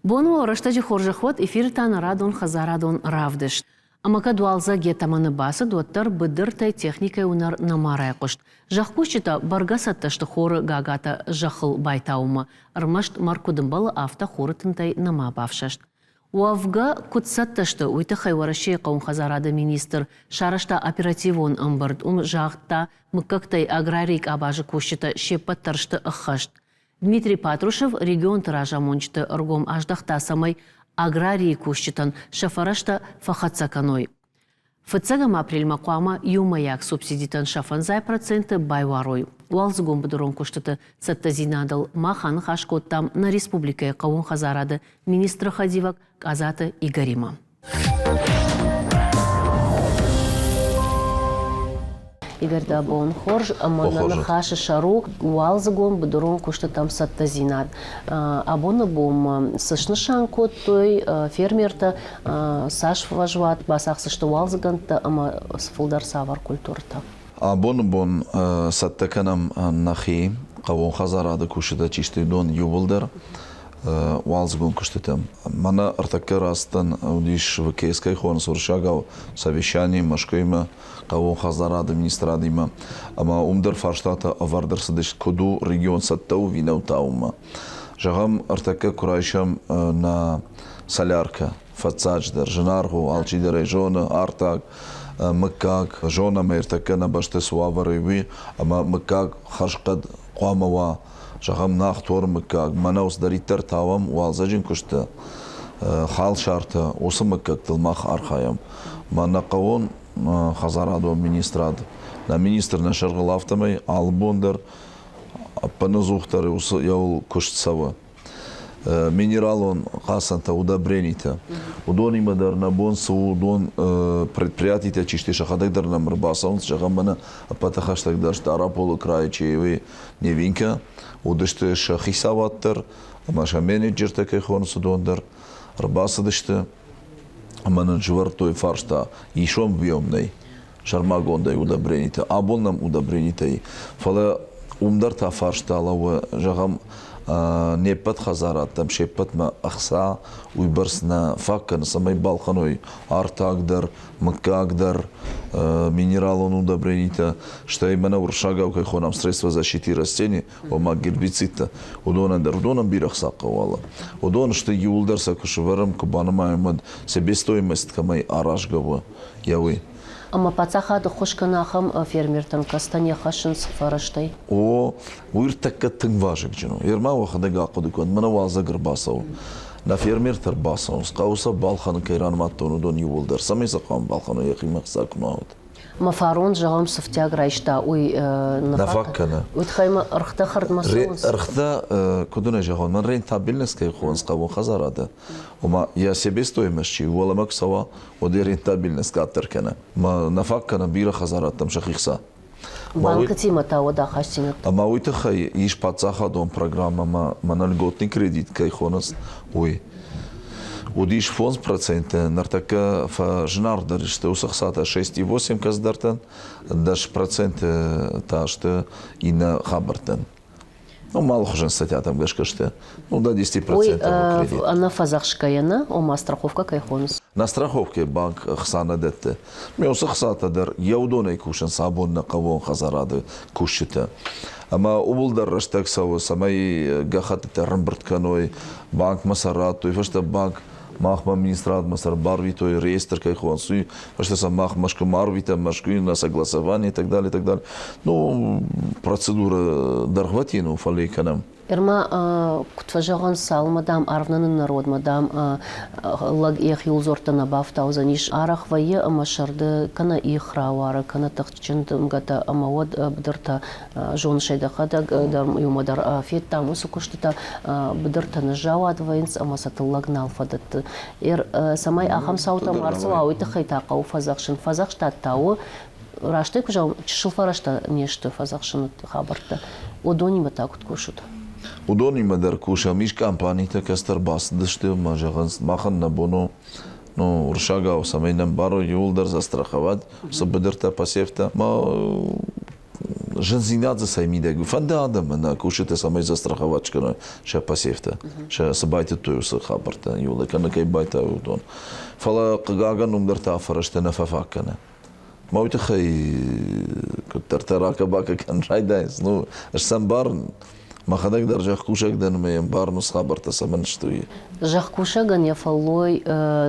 Бон уӕ рӕстӕджы хорзӕх уӕд, эфиры та нӕ радон хӕдзарадон равдыст. Ӕмӕ кӕд уалдзӕг йӕ тӕмӕны бацыд, уӕддӕр быдыртӕй техникӕйы уынӕр нӕма райхъуыст. Зӕхкусджытӕ бӕргӕ цӕттӕ сты хоры гагатӕ зӕххыл байтауынмӕ, ӕрмӕст мӕр куыд ӕмбӕлы, афтӕ хоры тынтӕй нӕма бафсӕст. Уӕвгӕ, куыд цӕттӕ сты, уый тыххӕй Уӕрӕсейы хъӕууонхӕдзарады министр сарӕзта оперативон ӕмбырд. Уым загъта, мыггӕгтӕй аграрийы къабазы кусджытӕ се ппӕт дӕр сты ӕххӕст. Дмитрий Патрушев регионты разамонджыты ӕргом аздӕхта, цӕмӕй аграрийы кусджытӕн сӕ фӕрӕзтӕ фӕхӕццӕ кӕной. Фыццӕгӕм апрельмӕ хъуамӕ иумӕйаг субсидитӕн сӕ 5% байуарой. Уалдзыгон быдырон куыстыты цӕттӕдзинадыл мах аныхас кодтам нӕ республикӕйы хъӕууон хӕдзарады министры хӕдивӕг Къадзаты Игоримӕ. Игорь, дӕ бон хорз ӕмӕ нӕ ныхасы сӕр у уалдзыгон быдырон куыстытӕм цӕттӕдзинад. Абоны бонмӕ цы снысан кодтой фермертӕ, цас фӕзуат бацахсдзысты уалдзыгӕндтӕ ӕмӕ фылдӕр цавӕр культурӕтӕ? Абоны бон цӕттӕ кӕнӕм нӕхи хъӕууон хӕдзарады кусджытӕ чи сты, уыдон иууылдӕр уалдзыгон куыстытӕм. Мӕнӕ ӕртӕккӕ рацыдтӕн, уыдис ВКС-кӕй хонынц уырыссагау совещание Мӕскуыимӕ, хъӕууон хӕдзарады министрадимӕ, ӕмӕ уым дӕр фарстатӕ ӕвӕрд ӕрцыдысты, куыд у регион цӕттӕ у ӕви нӕу тауынмӕ. Зӕгъӕм, ӕртӕккӕ куы райсӕм нӕ соляркӕ, фӕццаджыдӕр, зынаргъ у, алчидӕр ӕй зоны, артаг, мыггаг, зонӕм ӕй ӕртӕккӕ нӕ бӕсты цы уавӕры уый, ӕмӕ мыггаг хӕрзхъӕд хъуамӕ уа зӕгъӕм, Нахторы мыггаг, мӕнӕу цыдӕриддӕр тауӕм уалдзӕджын куысты, халсартӕ, уыцы мыггӕгтыл мах архайӕм. Мӕ нӕ хъӕуон хӕдзарадон министрад, нӕ министр нӕ сӕргъыл афтӕмӕй алы бон дӕр ӕппынӕдзухдӕр уыцы йӕуыл куыст цӕуы. Минералон хъацӕнтӕ, удобренитӕ. Уыдонимӕ дӕр нӕ бон цы у, уыдон предприятитӕ чи сты, сӕхӕдӕг дӕр нӕм ӕрбацӕуынц, зӕгъӕм, мӕнӕ ӕппӕты хӕстӕгдӕр Стъараполы крайы чи уый Невинкӕ, уыдысты сӕ хицауад дӕр ӕмӕ сӕ менеджертӕ кӕй хонынц, уыдон дӕр ӕрбацыдысты ӕмӕ нын сӕвӕрдтой фарста, ис уӕм объем нӕй сӕрмагондӕй удобренитӕ, абон нӕм удобренитӕ и, фӕлӕ уым дӕр та фарста лӕууы, зӕгъӕм, не ппӕт хӕдзарадтӕм се ппӕтмӕ ӕхца уыйбӕрц нӕ фаг кӕны, цӕмӕй балхӕной артаг дӕр, мыггаг дӕр, минералон удобренитӕ, стӕй мӕнӕ уырыссагау кӕй хонӕм средства защиты растений, ома гербицидтӕ, уыдонӕн дӕр. Уыдонӕн бирӕ хца хъӕуы. Уыдон сты иууылдӕр сӕ куы сӕвӕрӕм, куы банымайӕм, уӕд себестоимость кӕмӕй аразгӕ у, йӕ уый. Ӕмӕ паддзахад ӕххуыс кӕны ахӕм фермертӕн, кӕцытӕ не хӕссынц фӕрӕзтӕй? О, уый ӕртӕккӕ тынг вазыгджын у. Ерма уӕхӕдӕг ахъуыды кӕн, мӕнӕ уалдзӕг ӕрбацӕуы. Нӕ фермертӕ ӕрбацӕуынц, хъӕуы сӕ балхӕнын кӕй ранымадтон, уыдон иууылдӕр. Цӕмӕй сӕ хъуамӕ балхӕной, йӕхимӕ хца куы нӕ уыд. Мӕ фарон, зӕгъӕм, цы фтиаг райста, уый нӕ фаг кӕны. Уый тыххӕй ма ӕргътӕ хӕрдмӕ цӕуынц? Ӕргътӕ, куыд уын ӕй зӕгъон, мӕн рентабельность кӕй хонынц хъӕууон хӕдзарады, ома йӕ себестоимость чи уӕлӕмӕ куы цӕуа, уӕд йӕ рентабельность къаддӕр кӕны. Ма нӕ фаг кӕны бирӕ хӕдзарадтӕм сӕхи хца. Банкытимӕ та уӕд ахастдзинӕдтӕ? Ӕмӕ уый тыххӕй ис паддзахадон программӕмӕ мӕнӕ льготный кредит кӕй хонынц, уый. Уыдис 5%, ныртӕккӕ фӕзынаргъдӕр сты уыцы хцатӕ 6,8 кӕцыдӕртӕн, 10% та сты иннӕ хабӕрттӕн. Ну, малыхуызӕн статьятӕм гӕсгӕ сты. Ну, до 10% Уый кредит. ӕнӕфӕдзӕхсгӕйӕ нӕ, ома страховкӕ кӕй хонынц? На страховке банк ӕхца нӕ дӕтты. Ме уыцы хцатӕ дӕр йӕ уыдонӕй кусынц абон нӕ хъӕууон хӕдзарады кусджытӕ. Ӕмӕ ууыл дӕр рӕстӕг цӕуы, цӕмӕй гӕххӕттытӕ ӕрӕмбырд кӕной, банкмӕ сӕ радтой, фӕстӕ банк махмӕ министрадмӕ сӕ барвитой, реестр кӕй хонынц, уый фӕстӕ сӕ мах Мӕскуымӕ арвитӕм, Мӕскуыйы на согласование и так далее, и так далее. Ну, процедура дӕргъвӕтин у, фӕлӕ кӕнӕм. Ирма, куыд фӕзӕгъынц, цалынмӕ, дам, арв нӕ ныннӕродмӕ, дам, лӕг йӕхиуыл дзуӕрттӕ нӕ бафтаудзӕнис. Арӕх вӕййы ӕмӕ сӕрды кӕнӕ их рауары, кӕнӕ тыхджын дымгӕтӕ ӕмӕ уӕд быдыртӕ зоныс ӕй дӕхӕдӕг дӕр иумӕ дӕр федтам уыцы куыстытӕ, быдыртӕ ныззауад вӕййынц ӕмӕ сӕ тыллӕг нал фӕдӕтты. Цӕмӕй ахӕм цаутӕ ма ӕрцӕуа, уый тыххӕй та хъӕуы фӕдзӕхсын. Фӕдзӕхстад та у, растӕй куы зӕгъӕм, чысыл фӕрӕзтӕ не сты фӕдзӕхсыны хабӕрттӕ. Уыдонимӕ та куыд кусут? Уыдонимӕ дӕр кусӕм. Ис компанитӕ, кӕцытӕ ӕрбацыдысты ӕмӕ зӕгъынц, махӕн нӕ бон у ну, уырыссагау, цӕмӕй нӕ ӕмбарой, иууылдӕр застраховать, цы быдыртӕ, посевтӕ. Ма Зындзинад дзы цӕй мидӕг у? Фӕнды адӕмы нӕ кусджытӕ, цӕмӕй застраховать кӕной сӕ посевтӕ, сӕ цы байтыдтой, уыцы хабӕрттӕ иууылдӕр, кӕнӕ кӕй байтауой, уыдон. Фӕлӕ, хъыгагӕн, уым дӕр та фӕрӕзтӕ нӕ фӕфаг кӕны. Мӕ уый тыххӕй куыддӕртӕ ракӕ-бакӕ кӕнын райдайынц. Ну, ӕз сӕ ӕмбарын. Мӕхӕдӕг дӕр зӕхкусӕг дӕн ӕмӕ йӕ ӕмбарын, уыцы хабӕрттӕ цӕмӕн сты, уый. Зӕхкусӕгӕн йӕ фӕллой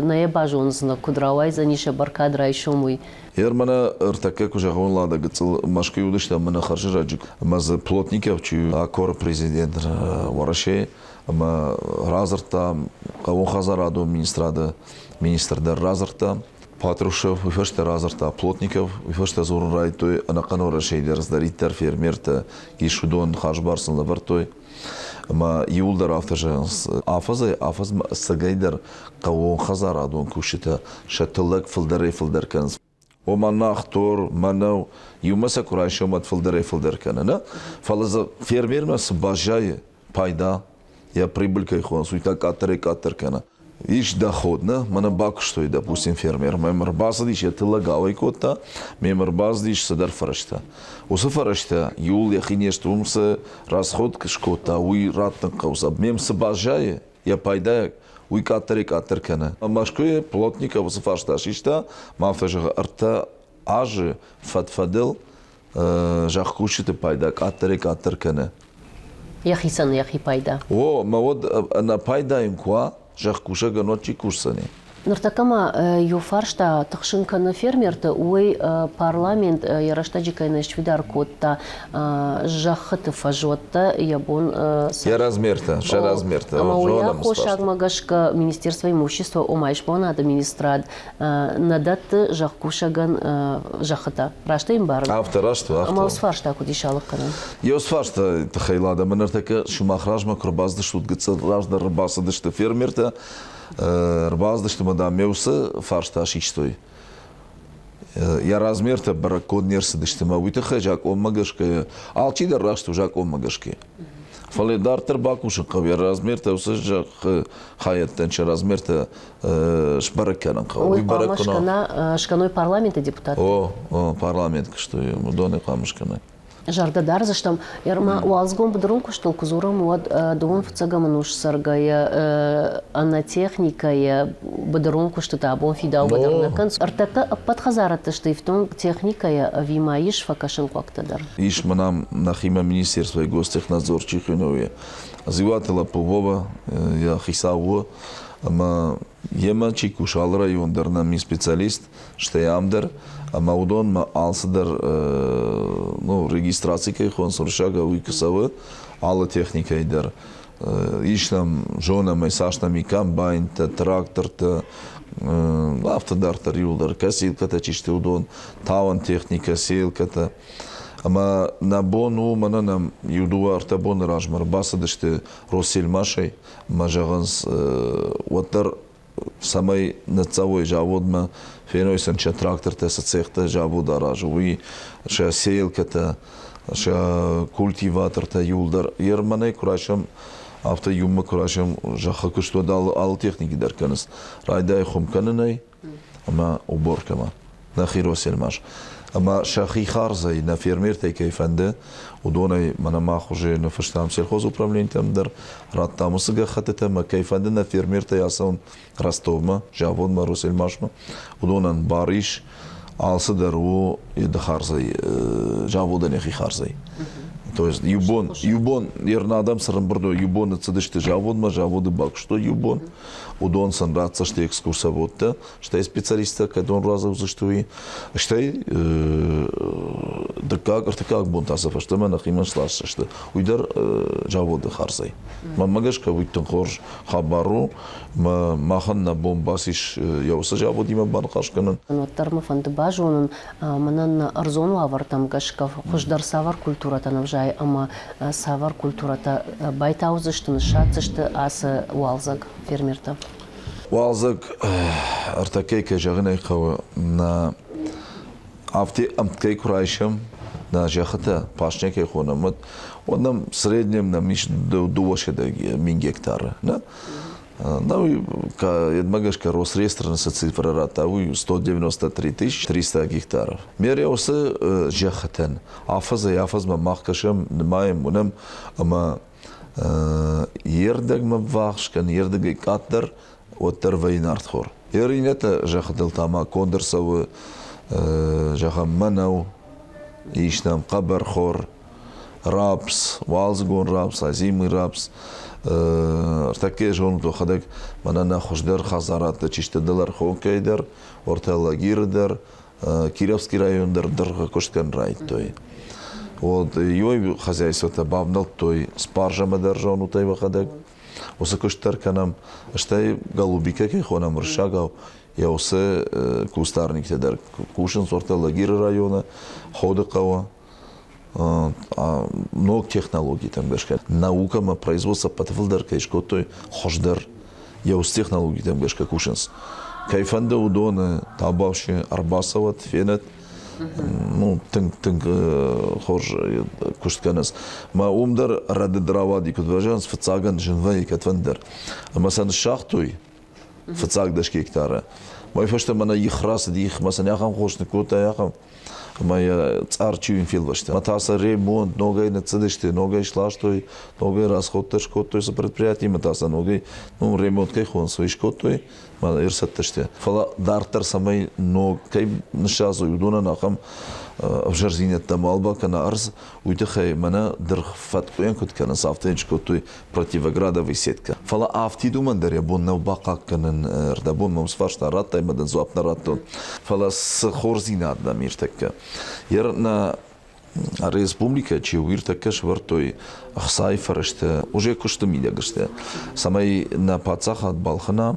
нӕ йӕ базондзынӕ, куыд рауайдзӕнис йӕ бӕркад райсом, уый. Ер мӕнӕ ӕртӕккӕ куы зӕгъон, Лада гыццыл Мӕскуыйы уыдыстӕм мӕнӕ хӕрзӕрӕджы ӕмӕ дзы Плотников чи у, Акоры президент Уӕрӕсейы, ӕмӕ радзырдта хъӕууонхӕдзарадон министрады министр дӕр радзырдта. Патрушев уый фӕстӕ радзырдта Плотников, уый фӕстӕ дзурын райдыдтой ӕнӕхъӕн Уӕрӕсейы дӕр цыдӕриддӕр фермертӕ ис, уыдон хӕсбар сын лӕвӕрдтой. Ӕмӕ иууылдӕр афтӕ зӕгъынц, афӕдзӕй-афӕдзмӕ ӕцӕгӕйдӕр хъӕууонхӕдзарадон кусджытӕ сӕ тыллӕг фылдӕрӕй-фылдӕр кӕнынц. Ома нӕхтор, мӕнӕу, иумӕ сӕ куы райсӕм, уӕд фылдӕрӕй-фылдӕр кӕны, нӕ? Фӕлӕ дзы фермермӕ цы баззайы пайда, йӕ прибыль кӕй хонынц, уый та къаддӕрӕй-къаддӕр кӕны. Ис доход, нӕ? Мӕнӕ бакуыстой, допустим, фермер. Мӕм ӕрбацыдис, йӕ тыллӕг ауӕй кодта, мӕм ӕрбацыдис цыдӕр фӕрӕзтӕ. Уыцы фӕрӕзтӕ иууыл йӕхи не сты, уым цы расход скодта, уый раттын хъӕуы. Мӕм цы баззайы, йӕ пайдайаг, уый къаддӕрӕй-къаддӕр кӕны. Мӕскуыйы Плотников уыцы фарста систа, ма афтӕ зӕгъы, 3 азы фӕд-фӕдыл зӕхкусджыты пайда къаддӕрӕй-къаддӕр кӕны. Йӕхицӕн йӕхи пайда. О, мӕ уӕд ӕнӕпайда йын куы уа, зӕхкусӕгӕн уӕд чи кусдзӕни? Ныртӕккӕ ма иу фарста тыхсын кӕны фермерты, уый парламент йӕ рӕстӕджы кӕй нӕ сфидар кодта зӕххыты фӕзуӕттӕ йӕ бон Йӕ размертӕ, сӕ размертӕ. Ӕмӕ уый аххосагмӕ гӕсгӕ Министерство имущества, ома исбонады министрад нӕ дӕтты зӕхкусӕгӕн зӕххытӕ. Раст ӕй ӕмбарын? Афтӕ раст у, афтӕ. Ӕмӕ уыцы фарста куыд ис алыг кӕнӕн? Йе фарста тыххӕй, Лада, мӕ ныртӕккӕ сымах размӕ куы ӕрбацыдыстут, гыццыл раздӕр ӕрбацыдысты фермертӕ, ӕрбацыдысты мӕ, дам, ме уыцы фарста систой. Йӕ размертӕ бӕрӕггонд не рцыдысты мӕ уый тыххӕй закъонмӕ гӕсгӕ алчидӕр раст у закъонмӕ гӕсгӕ. Фӕлӕ дарддӕр бакусын хъӕуы йӕ размертӕ уыцы зӕххы хайӕдтӕн сӕ размертӕ сбӕрӕг кӕнын хъӕуы. Уый хъуамӕ скӕна, скӕной парламенты депутаттӕ? О, о, парламент куыстой, уыдоны хъуамӕ скӕной. Зӕрдӕ дардзыстӕм. Ӕрмӕ уалдзыгон быдырон куыстыл куы дзурӕм, уӕд дыууын фыццӕгӕм ӕнус цӕргӕйӕ ӕнӕ техникӕйӕ быдырон куыстытӕ абон фидаугӕ дӕр нӕ кӕнынц. Ӕртӕккӕ ӕппӕт хӕдзарӕдты сты ифтонг техникӕйӕ ӕви ма ис фӕкӕсынхъуӕгтӕ дӕр? Ис мын ам нӕхимӕ министерствойы гостехнадзор чи хуыйны, уый. Дзиуаты лӕппу Вова йӕ хицау у ӕмӕ йемӕ чи кусы, алы район дӕр нӕм и специалист, стӕй ам дӕр, ӕмӕ уыдонмӕ алцыдӕр ну, регистраци кӕй хонынц уырыссагау, уый куы цӕуы алы техникӕйы дӕр. Ис нӕм, зонӕм ӕй, цас нӕм и комбайнтӕ, трактортӕ, афтӕ дарддӕр иууылдӕр, косилкӕтӕ чи сты, уыдон, тауӕн техникӕ, селкӕтӕ. Ӕмӕ нӕ бон у, мӕнӕ нӕм иу-дыууӕ-ӕртӕ боны размӕ ӕрбацыдысты Россельмашӕй, ӕмӕ зӕгъынц, уӕддӕр цӕмӕй ныццӕуой заводмӕ, феной сын сӕ трактортӕ, цы цехтӕ завод аразы, уый, сӕ сеялкӕтӕ, сӕ культиватортӕ иууылдӕр. Ерманӕй куы райсӕм, афтӕ иумӕ куы райсӕм зӕххы куыст, уӕд алы техники дӕр кӕнынц. Райдайы хуым кӕнынӕй ӕмӕ уборкӕмӕ. Нӕхи Россельмаш. Ӕмӕ сӕхи хардзӕй нӕ фермертӕй кӕй фӕнды, уыдонӕй мӕнӕ мах уже ныффыстам сельхозуправленитӕм дӕр, радтам уыцы гӕххӕттытӕ ӕмӕ кӕй фӕнды нӕ фермертӕй ацӕуын Ростовмӕ, заводмӕ, Россельмашмӕ, уыдонӕн бар ис, алцыдӕр у йӕ хардзӕй, заводӕн йӕхи хардзӕй. То есть иу бон, иу бон ерын адӕм цы рымбырд иу бон ныццыдысты заводмӕ, заводы бакуыстой иу бон, уыдон сын ратдзысты экскурсоводтӕ, стӕй специалисттӕ кӕдон радзӕудзысты, уый. Стӕй дыккаг, ӕртыккаг бон та сӕ фӕстӕмӕ нӕхимӕ сласдзысты. Уый дӕр заводы хардзӕй. Мӕнмӕ гӕсгӕ уый тынг хорз хабар у. Махӕн нӕ бон бацис йӕ уыцы заводимӕ баныхас кӕнын. Уӕддӕр мӕ фӕнды базонын, мӕнӕн ӕрдзон уавӕртӕм гӕсгӕ хуыздӕр цавӕр культурӕтӕ нывзайы ӕмӕ цавӕр культурӕтӕ байтаудзысты, ныссаддзысты ацы уалдзӕг фермертӕ? Уалдзӕг ӕртӕккӕй, кӕй зӕгъын ӕй хъӕуы, нӕ афтӕ ӕмткӕй куы райсӕм, нӕ зӕххытӕ пашня кӕй хонӕм, уӕд, уӕд нӕм среднем нӕм ис 200 000 гектары. Нӕ? Ну, едмӕ гӕсгӕ Росреестры цы цифрӕ радта, уый 193 300 гектаров. Мере уыцы зӕххытӕн афӕдзӕй-афӕдзмӕ мах кӕсӕм, нымайӕм, уынӕм, ӕмӕ йе рдӕгмӕ ввахс кӕны, йе рдӕгӕй къаддӕр, уӕддӕр вӕййы нартхор. Йе иннӕтӕ зӕххытыл та ма конд ӕрцӕуы, зӕгъӕм, мӕнӕу, ис нӕм хъӕбӕрхор, рапс, уалдзыгон рапс, озимый рапс. Ӕртӕккӕ зонут уӕхӕдӕг, мӕнӕ нӕ хуыздӕр хӕдзарадтӕ чи сты Дӕлӕрхонкӕйы дӕр, Ортӕ Лагиры дӕр, Кировский район дӕр дыргъы куыст кӕнын райдыдтой. Вот иуӕй хозяйствотӕ бавнӕлдтой спаржӕмӕ дӕр зонут ӕй уӕхӕдӕг. Уыцы куыст дӕр кӕнӕм. Стӕй голубикӕ кӕй хонӕм уырыссагау, йӕ уыцы кустарниктӕ дӕр кусынц Ортӕ Лагиры районы, Ходы хъӕуы. Ног технологитӕм гӕсгӕ наукӕмӕ производство ӕппӕты фылдӕр кӕй скодтой, хуыздӕр йӕ уыцы технологитӕм гӕсгӕ кусынц. Кӕй фӕнды, уыдоны табуафси ӕрбацӕуӕд, фенӕд. Ну, тынг тынг хорз куыст кӕнынц. Мӕ уым дӕр рӕдыд рауади, куыд фӕзӕгъынц, фыццагӕн зын вӕййы кӕдфӕндӕр. Ӕмӕ сӕ ныссагътой фыццаг 10 гектары. Уый фӕстӕ мӕнӕ их рацыди, их мӕ сын ахӕм хос ныккодта, ахӕм ӕмӕ йӕ цъар чи йын фелвӕста. Ӕмӕ та сӕ ремонт ногӕй ныццыдысты, ногӕй сластой, ногӕй расходтӕ скодтой сӕ предприятимӕ та сӕ ногӕй, ну, ремонт кӕй хонынц, уый скодтой, ӕмӕ ӕрцӕттӕ сты. Фӕлӕ дарддӕр цӕмӕй ног кӕй ныссадзой, уыдонӕн ахӕм ӕвзӕрдзинӕдтӕ мал бакӕна ӕрдз, уый тыххӕй мӕнӕ дыргъ фӕткъуыйӕн куыд кӕнынц, афтӕ йын скодтой противоградовый сетка. Фӕлӕ афтид уымӕн дӕр йӕ бон нӕу бахъахъхъӕнын, ӕрдӕбон мӕм цы фарста радтай, мӕ дын дзуапп нӕ радтон. Фӕлӕ цы хорздзинад нӕм иртӕккӕ? Ер нӕ республикӕ чи у, иртӕккӕ сӕвӕрдтой ӕхцайы фӕрӕзтӕ, уже куысты мидӕг сты, цӕмӕй нӕ паддзахад балхӕна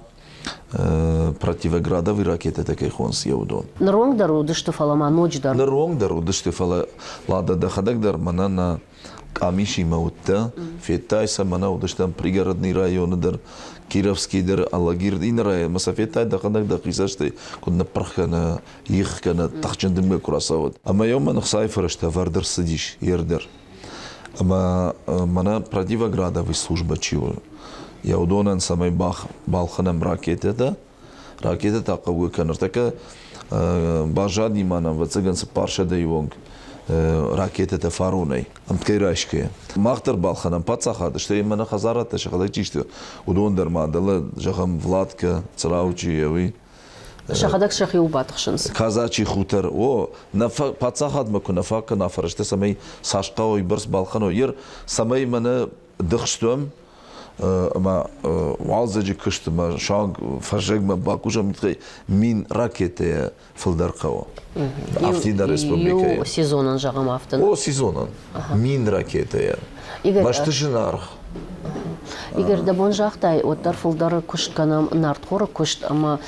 противоградовый ракетӕтӕ кӕй хонынц, йӕ уыдон. Ныронг дӕр уыдысты, фӕлӕ ма ноджыдӕр. Ныронг дӕр уыдысты, фӕлӕ ладӕ дӕхӕдӕг дӕр мӕнӕ нӕ къамисимӕ уыдтӕ, федтай сӕ, мӕнӕ уыдыстӕм Пригородный районы дӕр, Кировский дӕр, Алагир иннӕ районмӕ сӕ федтай дӕхӕдӕг дӕхи цӕстӕй, куыд ныппырх кӕны их кӕнӕ тыхджын дымгӕ куы рацӕуӕд. Ӕмӕ йӕ уымӕн ӕхцайы фӕрӕзтӕ ӕвӕрд ӕрцыдис ер дӕр. Ӕмӕ мӕнӕ противоградовый службӕ чи у, йӕ уыдонӕн цӕмӕй балхӕнӕм ракетӕтӕ, ракетӕтӕ хъӕугӕ кӕны. Ныртӕккӕ баззади ма нӕм, ӕвӕццӕгӕн, 400-йы онг ракетӕтӕ фаронӕй, ӕмткӕй райсгӕйӕ. Мах дӕр балхӕнӕм паддзахады, стӕй мӕнӕ хӕдзарадтӕ сӕхӕдӕг чи сты, уыдон дӕр ма дӕлӕ, зӕгъӕм, Владкӕ, Црау чи, уый. Сӕхӕдӕг сӕхиуыл батыхсынц. Казачий хутор, о, нӕ паддзахадмӕ куы нӕ фаг кӕна фӕрӕзтӕ, цӕмӕй цас хъӕуой, бӕрц балхӕной, ер цӕмӕй мӕнӕ дыхст уӕм, ӕмӕ уалдзӕджы куыстмӕ суанг фӕззӕгмӕ бакусӕм тыххӕй 1000 ракетӕйӕ фылдӕр хъӕуы. Афтид нӕ республикӕйы. Иу сезонӕн зӕгъӕм афтӕ. О, сезонӕн. 1000 ракетӕйӕ. Мӕсты зынаргъ. Игорь, дӕ бон загътай, уӕддӕр фылдӕр куыст кӕнӕм нартхоры куыст ӕмӕ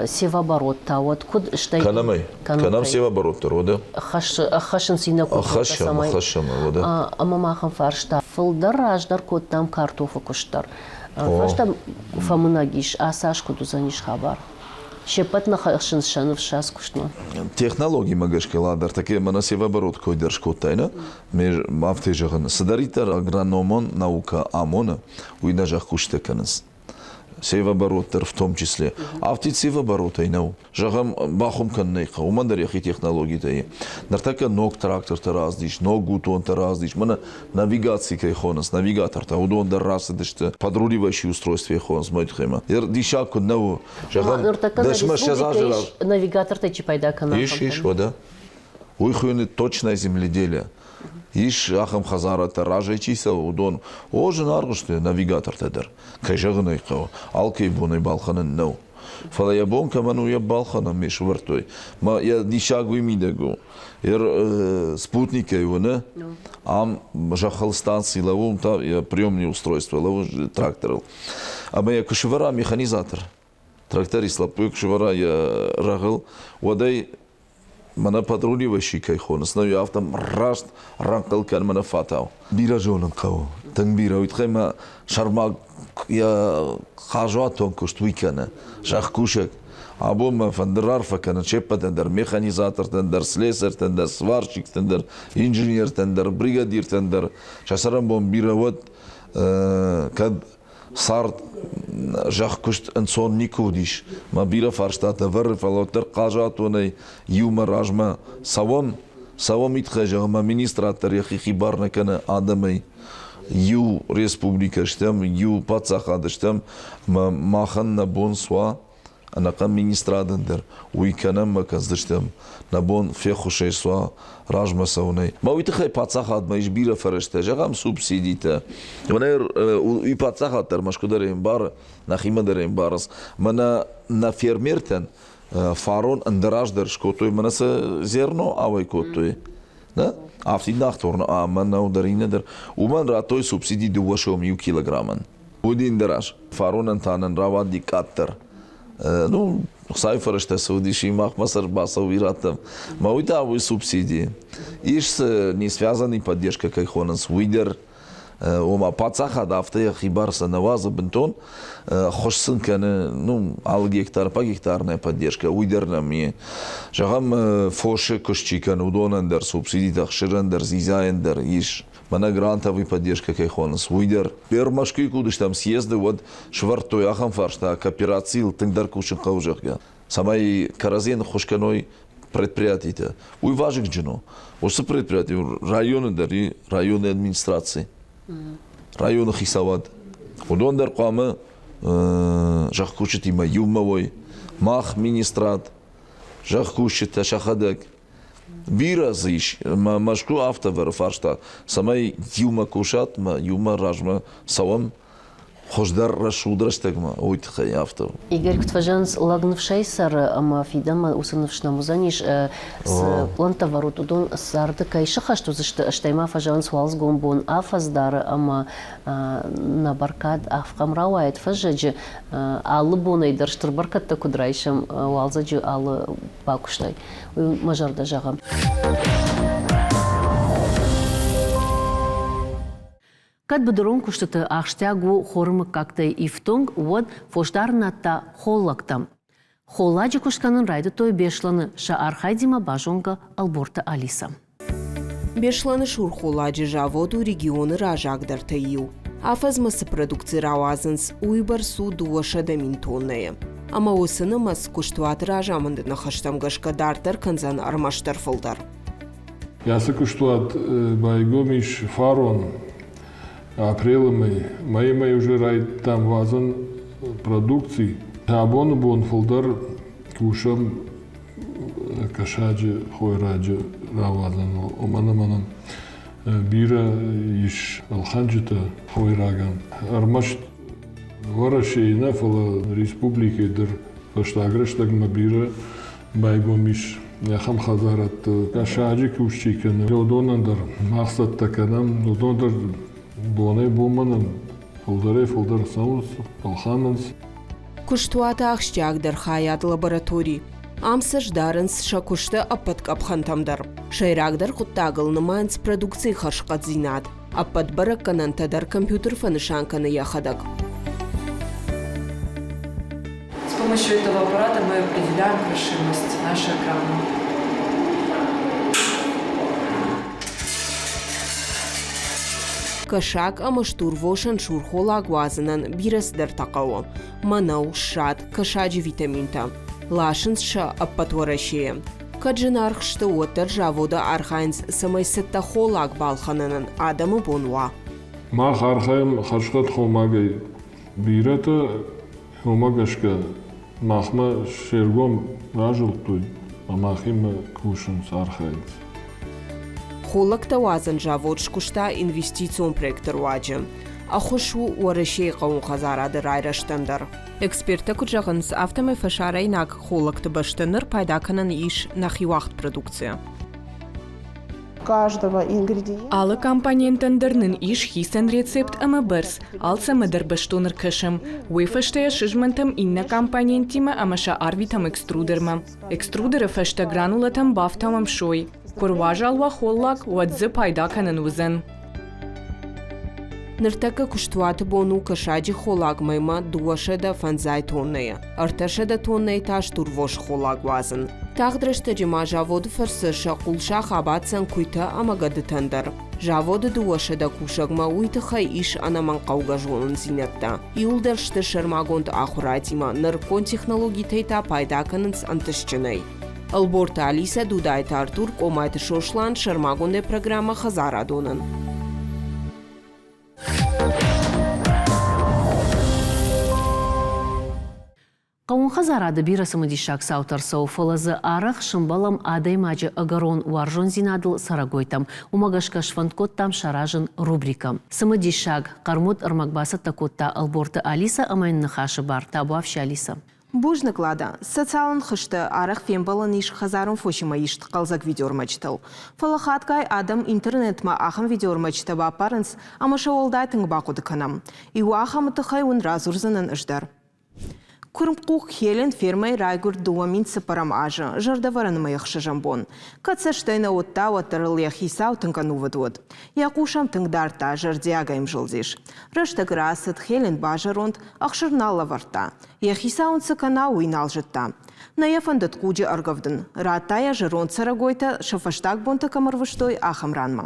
севооборот та уӕд куыд стӕй Кӕнӕм ӕй. Кӕнӕм севооборот дӕр, уӕдӕ. Ӕххӕссынц иннӕ культурӕтӕ, Ӕххӕссӕм, уӕдӕ. Ӕмӕ махӕн фарста. Фылдӕр раздӕр кодтам картофы куыст дӕр. Фӕстӕ фӕмынӕг ис, ацы аз куыд уыдзӕнис хабар? Се ппӕт нӕ хӕссынц сӕ ныфс ацы куыстмӕ. Технологимӕ гӕсгӕ ладӕртӕ мӕнӕ севооборот кой дӕр скодтай, нӕ? Афтӕ зӕгъын, цыдӕриддӕр агрономон наукӕ амоны, уый нӕ зӕхкусджытӕ кӕнынц. Севооборот дӕр в том числе. Афтид севооборотӕй нӕу. Зӕгъӕм, бахуым кӕнын хъӕуы, уымӕн дӕр йӕхи технологитӕ и. Ныртӕккӕ ног трактортӕ рацыдис, ног гутонтӕ рацыдис, мӕнӕ навигаци кӕй хонынц, навигатортӕ, уыдон дӕр рацыдысты, подруливающие устройства хонынц мой тыххӕй. Диссаг куыд нӕ у, зӕгъӕм, 10-20 азы раз. Навигатортӕй чи пайда кӕны? Ис, ис, уӕдӕ. Уый хуыйны точное земледелие. Ис ахӕм хӕдзарадтӕ, разӕй чи цӕуы, уыдон. О, зынаргъ сты навигатортӕ дӕр. Кӕй зӕгъын ӕй хъӕуы, алкӕй бонӕй балхӕнын нӕу. Фӕлӕ йӕ бон кӕмӕн у, йӕ балхӕнӕн ме сӕвӕрдтой. Мӕ йӕ диссаг уый мидӕг у. Спутникӕй уыны, ам зӕххыл станци лӕууы, уым та йӕ приемное устройство лӕууы тракторыл. Ӕмӕ йӕ куы сӕвӕра механизатор, тракторист лӕппуйы куы сӕвӕра йӕ рагъыл, уӕд ӕй мӕнӕ патруливающий кӕй хонынц, нӕ афтӕ раст рӕнхъыл кӕн мӕнӕ фатау. Бирӕ зонын хъӕуы, тынг бирӕ. Уый тыххӕй мӕ сӕрмаг йӕ хъазуатон куыст уый кӕны, зӕхкусӕг. Абон мӕ фӕнды рарфӕ кӕнын се ппӕтӕн дӕр, механизатортӕн дӕр, слесартӕн дӕр, сварщиктӕн дӕр, инженертӕн дӕр, бригадиртӕн дӕр. Сӕ цӕрӕнбон бирӕ уӕд, кӕд цард. Зӕхкуыст ӕнцон никуы уыдис. Мӕ бирӕ фарстатӕ вӕры, фӕлӕ уӕддӕр хъазуатонӕй иумӕ размӕ цӕуӕм. Цӕуӕм итхӕй, зӕгъӕм, мӕ министрад дӕр йӕхи хибар нӕ кӕны адӕмӕй. Иу республикӕ стӕм, иу паддзахад стӕм, ӕмӕ махӕн нӕ бон суа ӕнӕхъӕн министрадӕн дӕр уый кӕнӕм ӕмӕ кӕндзыстӕм, нӕ бон феххуысӕй суа размӕ цӕуынӕй. Мӕ уый тыххӕй паддзахадмӕ ис бирӕ фӕрӕзтӕ, зӕгъӕм, субсидитӕ. Мӕнӕ уый паддзахад дӕр Мӕскуы дӕр ӕмбары, нӕхимӕ дӕр ӕмбарынц. Мӕнӕ нӕ фермертӕн фарон ӕндӕр аз дӕр скодтой, мӕнӕ сӕ зерно ауӕй кодтой. Да? Афтид нахторны ӕмӕ нӕу дӕр иннӕ дӕр. Уымӕн радтой субсиди 2 сом иу килограммӕн. Уыди ӕндӕр аз. Фаронӕн та нын рауади къаддӕр. Ну, Хуыцауы фӕрӕзтӕ цы уыдис, махмӕ сӕ ӕрбацӕуы ирӕттӕм. Мӕ уый та уый субсиди. Ис цы не связанный поддержка кӕй хонынц, уый дӕр. Ома паддзахад афтӕ йӕхи бар сӕ нӕ уадзы бынтон, ӕххуыс сын кӕны, ну, алы гектар по гектарная поддержка, уый дӕр нӕм и. Зӕгъӕм, фосы куыст чи кӕны, уыдонӕн дӕр субсидитӕ, ӕхсырӕн дӕр, дзидзайӕн дӕр ис. Мӕнӕ грантовый поддержка кӕй хонынц, уый дӕр. Пер Мӕскуыйы куы уыдыстӕм съезды, уӕд сӕвӕрдтой ахӕм фарста, кооперацийыл тынгдӕр кусын хъӕуы, зӕгъгӕ, цӕмӕй кӕрӕдзийӕн ӕххуыс кӕной предприятитӕ. Уый вазыгджын у. Уыцы предприяти районы дӕр и районы администраци, районы хицауад. Уыдон дӕр хъуамӕ зӕхкусджытимӕ иумӕ уой. Мах министрад, зӕхкусджытӕ сӕхӕдӕг Бирӕ дзы ис. Мӕскуы афтӕ вӕры фарста, цӕмӕй иумӕ кусат мӕ иумӕ размӕ цӕуӕм хуыздӕр рӕсугъд рӕстӕгмӕ, уый тыххӕй афтӕ. Игорь, куыд фӕзӕгъынц, лӕг ныфсӕй цӕры ӕмӕ фидӕнмӕ уыцы ныфс нӕм уыдзӕнис, цы пълӕнттӕ вӕрут, уыдон царды кӕй сыххӕст уыдзысты, стӕй ма фӕзӕгъынц уалдзыгон бон афӕдз дары ӕмӕ нӕ бӕркад афхъӕм рауайӕд фӕззӕджы, алы бонӕй дӕр стыр бӕркӕдтӕ куыд райсӕм уалдзӕджы алы бакуыстӕй, уый мӕ зӕрдӕ зӕгъы. Кӕд быдырон куыстыты ахстиаг у хоры мыггӕгтӕй ифтонг, уӕд фосдарынад та холлӕгтӕм. Холладжы куыст кӕнын райдыдтой Беслӕны, сӕ архайдимӕ базонгӕ Ӕлборты Алисӕ. Беслӕны сурхолладжы завод у регионы раззагдӕртӕй иу. Афӕдзмӕ цы продукци рауадзынц, уыйбӕрц у 200 000 тоннӕйы. Ӕмӕ уыцы нымӕц куыстуаты разамынды ныхӕстӕм гӕсгӕ дарддӕр кӕндзӕн ӕрмӕстдӕр фылдӕр. Ацы куыстуат байгом ис фарон апрелы мӕй. Майы мӕй уже райдыдтам уадзын продукци. Абоны бон фылдӕр кусӕм кӕсаджы хойраджы рауадзыныл, уымӕн ӕмӕ нын бирӕ ис ӕлхӕнджытӕ хойрагӕн. Ӕрмӕст Уӕрӕсейы нӕ, фӕлӕ республикӕйы дӕр фӕстаг рӕстӕгмӕ бирӕ байгом ис ахӕм хӕдзарӕдты. Кӕсаджы куыст чи кӕны, уыдонӕн дӕр мах цӕттӕ кӕнӕм, уыдон дӕр бонӕй-бонмӕ нын фылдӕрӕй-фылдӕр цӕуынц, ӕлхӕнынц. Куыстуаты ахсджиагдӕр хайад лаборатори. Ам сӕ сдарынц сӕ куысты ӕппӕт къӕпхӕнтӕм дӕр. Сӕйрагдӕр хъуыддагыл нымайынц продукцийы хӕрзхъӕддзинад. Ӕппӕт бӕрӕггӕнӕнтӕ дӕр компьютер фӕнысан кӕны йӕхӕдӕг. С помощью этого аппарата мы определяем крошимость нашей экрана. Кӕсаг ӕмӕ стурвосӕн сурхолаг уадзынӕн бирӕ цыдӕртӕ хъӕуы. Мӕнӕу, ссад, кӕсаджы витаминтӕ. Ласынц сӕ ӕппӕт Уӕрӕсейы. Кӕд зынаргъ сты, уӕддӕр заводы архайынц, цӕмӕй цӕттӕ холлаг балхӕнынӕн адӕмы бон уа. Мах архайӕм хӕрзхъӕд хомагӕй. Бирӕтӕ уымӕ гӕсгӕ махмӕ се ргом разылдтой ӕмӕ махимӕ кусынц, архайынц. Холлӕгтӕ уадзӕн завод скуыста инвестицион проекты руаджы. Ӕххуыс у Уӕрӕсейы хъӕууонхӕдзарады райрӕзтӕн дӕр. Эксперттӕ куыд зӕгъынц, афтӕмӕй фӕсарӕйнаг холлӕгты бӕсты ныр пайда кӕнӕн ис нӕхи уагъд продукцийӕ. Алы компонентӕн дӕр нын ис хицӕн рецепт ӕмӕ бӕрц, алцӕмӕ дӕр бӕстон ӕркӕсӕм. Уый фӕстӕ йӕ сызмӕнтӕм иннӕ компоненттимӕ ӕмӕ сӕ арвитӕм экструдермӕ. Экструдеры фӕстӕ гранулӕтӕм бафтауӕм сой. Куы руазал уа холлаг, уӕд дзы пайда кӕнӕн уыдзӕн. Ныртӕккӕ куыстуаты бон у кӕсаджы холлаг мӕймӕ 205 тоннӕйы, 300 тоннӕйы та стурвос холлаг уадзын. Тагъд рӕстӕджы ма заводы фӕрцы сӕ хъулсах абаддзӕн куыйтӕ ӕмӕ гӕдытӕн дӕр. Заводы 200 кусӕгмӕ уый тыххӕй ис ӕнӕмӕнгхъӕугӕ зонындзинӕдтӕ. Иуылдӕр сты сӕрмагонд ахуырадимӕ, нырыккон технологитӕй та пайда кӕнынц ӕнтыстджынӕй. Ӕлборты Алисӕ, Дудайты Артур, Къомайты Сослан, сӕрмагондӕй программӕ Хӕдзарадонӕн. Хъӕууон хӕдзарады бирӕ цымыдисаг цаутӕ ӕрцӕуы, фӕлӕ дзы арӕх сӕмбӕлӕм адӕймаджы ӕгӕрон уарзондзинадыл цӕрӕгойтӕм. Уымӕ гӕсгӕ сфӕнд кодтам саразын рубрикӕ. Цымыдисаг, хъӕрмуд ӕрмӕг бацӕттӕ кодта Ӕлборты Алисӕ ӕмӕ йын ныхасы бар табуафси Алисӕ. Бузныг, Лада. Социалон хызты арӕх фембӕлӕн ис хӕдзарон фосимӕ ист хъӕлдзӕг видеоӕрмӕджытыл. Фӕлӕ хатгай адӕм интернетмӕ ахӕм видеоӕрмӕджытӕ баппарынц ӕмӕ сӕ уӕлдай тынг бахъуыды кӕнӕм. Иу ахӕмы тыххӕй уын радзурдзынӕн ӕз дӕр. Куырмкъух Хелен фермӕйы райгуырд 2004 азы, зӕрдӕвӕрӕны мӕйы ӕхсӕзӕм бон. Кӕд цӕстӕй нӕ уыдта, уӕддӕр ыл йӕ хицау тынг ӕнувыд уыд. Йӕ хъус ӕм тынг дардта, зӕрдиагӕй йӕм зылдис. Рӕстӕг рацыд, Хелен базӕронд, ӕхсыр нал лӕвӕрдта. Йӕ хицау ын цы кӕна, уый нал зыдта. Нӕ йӕ фӕндыд хъуджы ӕргӕвдын. Радта йӕ зӕронд цӕрӕгойтӕ сӕ фӕстаг бонтӕ кӕм ӕрвыстой, ахӕм ранмӕ.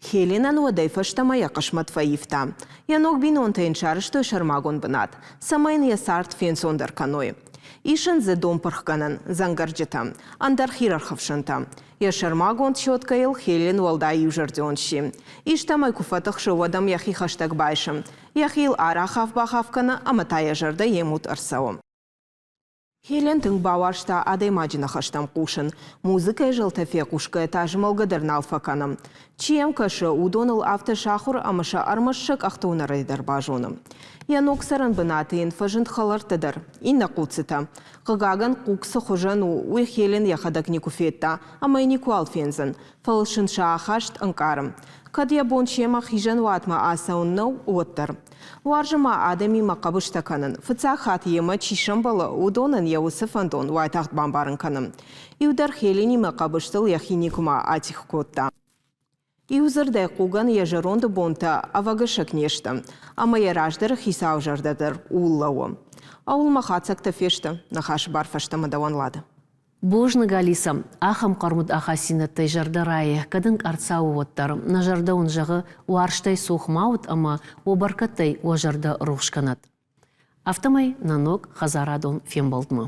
Хеленӕн уӕдӕй фӕстӕмӕ йӕ хъысмӕт фӕивта. Йӕ ног бинонтӕ йын сарӕзтой сӕрмагонд бынат, цӕмӕй йын йӕ цард фенцондӕр кӕной. Ис ын дзы донпырхгӕнӕн, дзӕнгӕрджытӕ, ӕндӕр хирӕрхӕфсӕнтӕ. Йӕ сӕрмагонд щеткӕйыл Хелен уӕлдай иузӕрдион сси. Истӕмӕй куы фӕтыхсы, уӕд ӕм йӕхи хӕстӕг байсы. Йӕхи йыл арӕх афбахаф кӕны ӕмӕ та йӕ зӕрдӕ йе муд ӕрцӕуы. Хелен тынг бауарзта адӕймаджы ныхӕстӕм хъусын. Музыкӕйы зӕлтӕ фехъусгӕйӕ та змӕлгӕ дӕр нал фӕкӕны. Чи йӕм кӕсы, уыдоныл афтӕ сахуыр ӕмӕ сӕ ӕрмӕст сӕ къӕхты уынӕрӕй дӕр базоны. Йӕ ног цӕрӕн бынаты йын фӕзынд хӕлӕрттӕ дӕр, иннӕ хъуццытӕ. Хъыгагӕн, хъуг цы хуызӕн у, уый Хелен йӕхӕдӕг никуы федта ӕмӕ йӕ никуал фендзӕн, фӕлӕ сын сӕ ахаст ӕнкъары. Кӕд йӕ бон семӕ хизӕнуатмӕ ацӕуын нӕу, уӕддӕр. Уарзы ма адӕмимӕ хъӕбыстӕ кӕнын. Фыццаг хатт йемӕ чи сӕмбӕлы, уыдонӕн йӕ уыцы фӕндон уайтагъд бамбарын кӕны. Иу дӕр Хеленимӕ хъӕбыстыл йӕхи никуыма атигъ кодта. Иу дзырдӕй хъугӕн йӕ зӕронды бонтӕ ӕвӕгӕсӕг не сты, ӕмӕ йӕ раздӕры хицауы зӕрдӕ дӕр ууыл лӕууы. Ауыл мӕ хатдзӕгтӕ фесты, ныхасы бар фӕстӕмӕ дӕуӕн, Лада. Бузныг, Алиса, ахӕм хъӕрмуд ахӕссинӕдтӕй зӕрдӕ райы, кӕд ын къӕрцауы уӕддӕр. Нӕ зӕрдӕ уын зӕгъы, уарзтӕй цух ма ут ӕмӕ уӕ бӕркӕдтӕй уӕ зӕрдӕ рухс кӕнӕд. Афтӕмӕй нӕ ног хӕдзарадон фембӕлдмӕ.